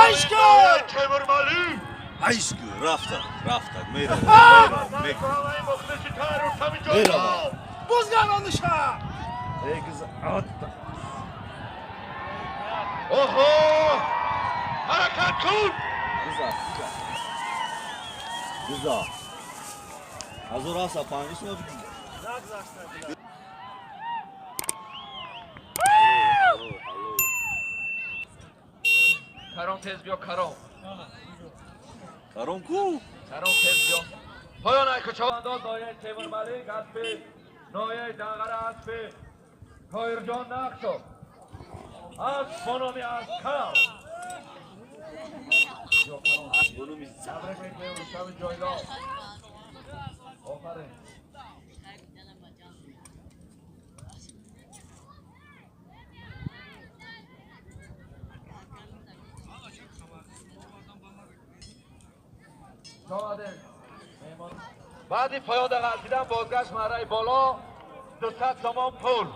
Айшко! Темурмалик. Айшку, рафта, рафта, мерава, мерава, мекунам. Мерава. Бозгардониша! Эй, гуза, атта. Оҳо! Ҳаракат кун! Гузар, гузар. Гузар. 1750 сом бигир. Алло, алло. Каром, тез биё, Каром. Каром ку? Каром, тез биё. Поён, айко чавандоз ноҳияи Темурмалик, аспи ноҳияи Данғара, аспи Тоирҷон Нақшов. Асп бо номи Аскар. Асп бо номи Табрик мекунем Рустами Ҷойлов. Офарин. Баъди поёнда ғалтидан бозгашт марраи боло 200 сомон пул.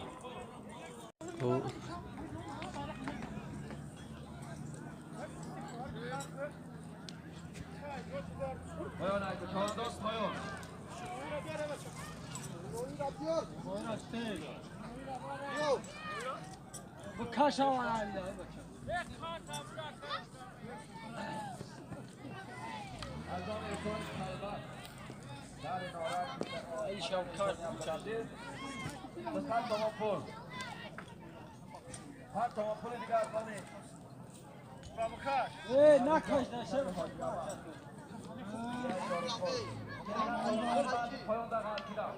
Поён, айко чавандоз, поён. از آن احسان خلوت در نارنج 200 تومان پول، 100 تومان پول دیگه از آن. نکش نشه. پایان در غلطیدم.